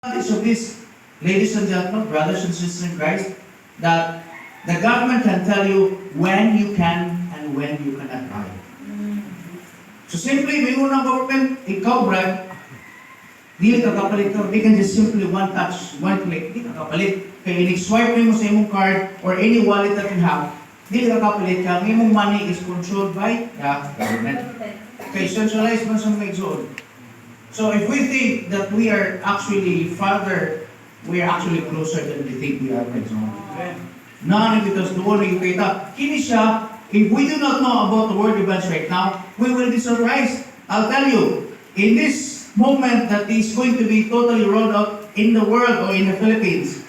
Advantage of this, ladies and gentlemen, brothers and sisters in Christ, that the government can tell you when you can and when you cannot buy. So simply, may unang government, ikaw, Brad, dili ka kapalit ka. They can just simply one touch, one click, di ka kapalit. Kaya inig-swipe mo sa imong card or any wallet that you have, dili ka kapalit ka. Ang imong money is controlled by the government. Kay centralized man sa mga igsoon. So if we think that we are actually farther, we are actually closer than we think we are, mga igsoon. None because doon nagkita. Kini siya, if we do not know about the world events right now, we will be surprised. I'll tell you, in this moment that is going to be totally rolled out in the world or in the Philippines,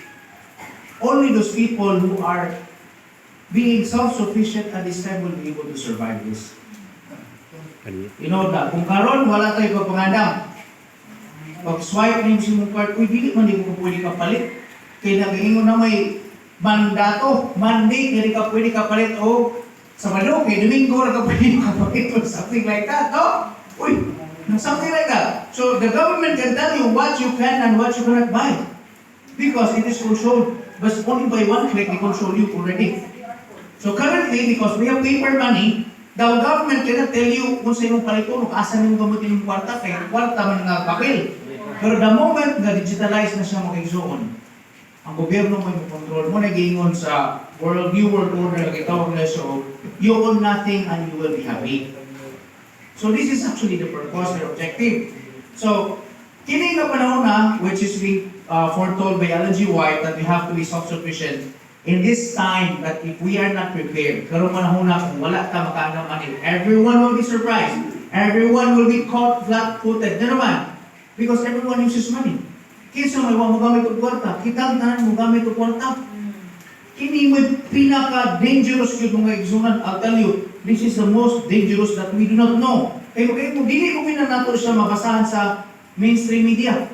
only those people who are being self-sufficient at this time will be able to survive this. You know that kung karon wala tayo pagpangandam, pag swipe nimo sa imong card, uy, dili man di ko pwede kapalit. Kay nagaingon na may mandato, mandate, dili ka pwede kapalit o Sabado, kay Domingo ra ka pwede makapalit or something like that, no? Uy, something like that. So the government can tell you what you can and what you cannot buy. Because it is controlled. But only by one click, they control you already. So currently, because we have paper money, the government cannot tell you kung sa imong paliton, kung asa nimo gamitin yung kwarta, kay kwarta man nga papel. Pero the moment nga digitalize na siya, mga igsoon, ang gobyerno mo yung control mo nagiingon sa world new world order, gitawag nila siya, you own nothing and you will be happy. So this is actually the purpose, the objective. So kini nga panahon na, which is being foretold by Ellen G. White, that we have to be self-sufficient in this time, that if we are not prepared, karong panahon na kung wala ta makaandam ani, everyone will be surprised. Everyone will be caught flat-footed. Na naman, because everyone uses money. Kinsa may wa mogamit og kwarta? Kitang tanan mogamit og kwarta. Kini mo'y pinaka-dangerous gyud, mga igsuonan. I'll tell you, this is the most dangerous that we do not know. Kay kay mo dili mo na nato siya mabasahan sa mainstream media.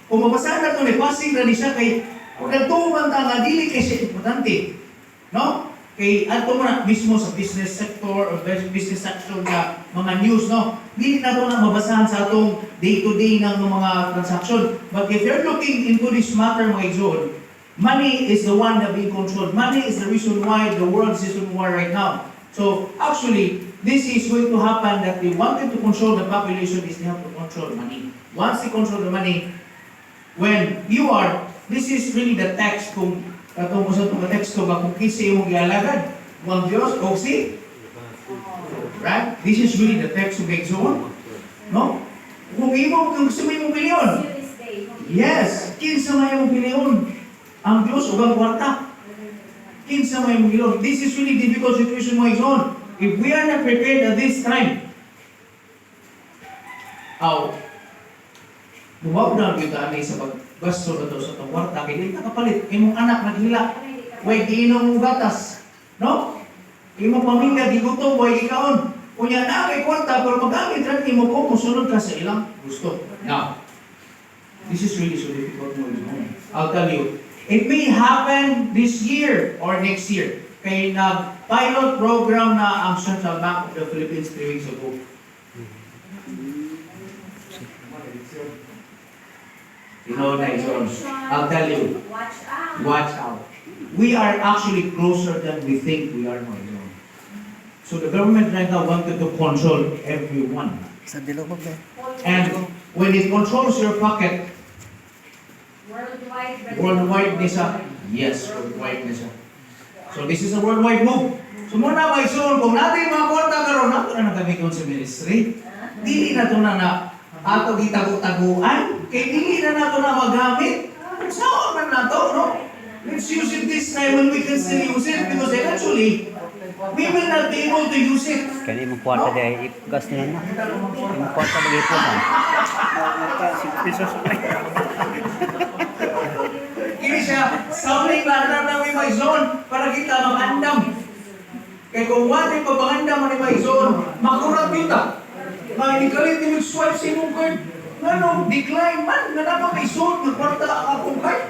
Kung mabasahan nato ni, passing ra ni siya kay kung nagtuo man ta nga dili kay siya importante. No? Kay adto mo na mismo sa business sector or business section nga mga news, no? Dili nato na mabasahan sa atong day-to-day ng mga transaction. But if you're looking into this matter, mga igsoon, money is the one that being controlled. Money is the reason why the world is in war right now. So actually, this is going to happen that they wanted to control the population is they have to control money. Once they control the money, when you are, this is really the text kung katong sa itong teksto nga kung kinsa imong gialagad, kung ang Diyos o si, right? This is really the text of Exod, no? Kung imo, kung gusto mo imong pilion, yes, kinsa may imong pilion? Ang Diyos o ang kwarta? Kinsa may imong pilion? This is really difficult situation, mga igsoon. If we are not prepared at this time, aw, mubaw na gyud ani sa paggasto na to sa itong kwarta, kay dili ka kapalit. Imong anak naghila, way giinom og gatas. No? Imong pamilya gigutom, way gikaon. Unya na kay kwarta pero magamit ra nimo kung mosunod ka sa ilang gusto. Now, this is really so difficult mo igsoon. I'll tell you, it may happen this year or next year. Kay nag-pilot program na ang Central Bank of the Philippines 3 weeks ago. Na igsoon. I'll tell you, Watch out. Watch out. We are actually closer than we think we are, mga igsoon. So the government right now wanted to control everyone. Sa dilog mo ba? And when it controls your pocket, Worldwide. Worldwide ni siya. Yes, worldwide ni siya. So this is a worldwide move. So muna, mga igsoon, kung natin mga kwarta karon, nato na nagamiton sa ministry. Dili na to na na ato gitago-taguan, kay dili na nato na magamit. Saan man nato, no? Let's use it this time when we can still use it because eventually, we will not be able to use it. Kani imong kwarta di gas nila na. Imong kwarta lagi po sa. Pesos. Kini siya, sounding lang na namin may zone para kita magandam. Kay kung wala pa pangandam man may zone, makurat kita. Nga hindi kalit ni swipe sa imong card. Ngano, decline man, nga naman may zone, nga kwarta ang akong card.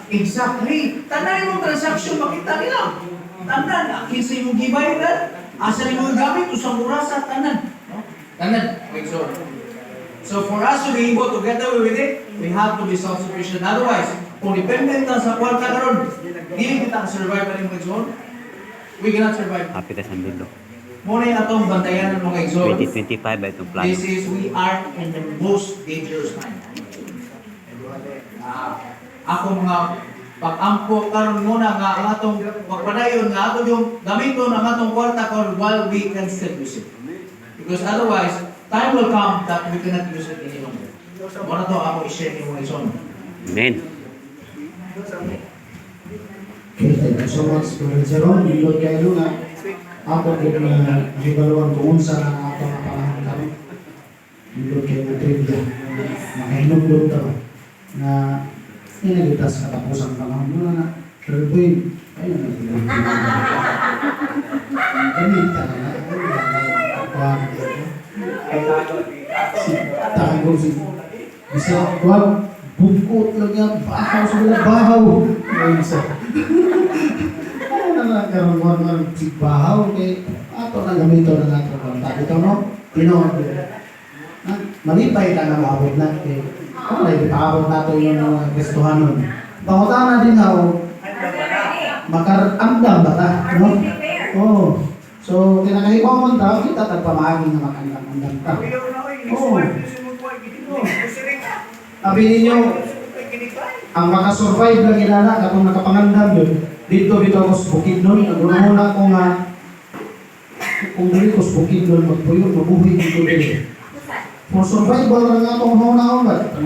Exactly. Tanan imong transaction makita nila. Tanan, kinsa imong gibayaran, asa imong gamit, usang orasa, tanan. No? Tanan, may zone. So for us to be able to get away with it, we have to be self-sufficient. Otherwise, kung dependent ta sa kwarta karon, dili kita survive ani, mga igsoon. We cannot survive. Happy ka sa dulo. Mao na atong bantayanan, mga igsoon. 2025 ba itong plano? This is, we are in the most dangerous time. Ah, ako mga pag-ampo karon muna nga ang atong pagpadayon nga ato yung gamiton ang atong kwarta karon while we can still use it. Because otherwise, time will come that we cannot use it any longer. Mao na to ako i-share nimo, igsoon. Amen. Okay, thank you so much, Brother Jerome. Nindot kayo nga ako gud na nahibaluan kung unsa na ang atong nga panahon karon. Nindot kayo nga trivia. Nakahinumdum ta ba na inagita sa katapusan panahon mo na pero boy, ay na gamita na na si tago si bisa kuan bukot lang yan, bahaw sa mga bahaw. Ngayon sa ano na lang karon kuan man si bahaw kay ato na gamito na nato kwarta bitaw, no? Tinuod. Ah, malipay ta nga maabot na kay wala ipaabot nato yung mga Kristohanon. Pangutana din ako, makarandam ba ta, no? Oo. So, kinakahibaw man ta, kita tagpamaagi nga makandam-andam ta. Oo. Abi ninyo, ang makasurvive lang inana katong nakapangandam yun. Dito bitaw ko sa bukid nun, nagunahuna ko nga kung dili ko sa bukid nun magpuyo, mabuhi dito dili. For survival ra nga atong hunahon ba?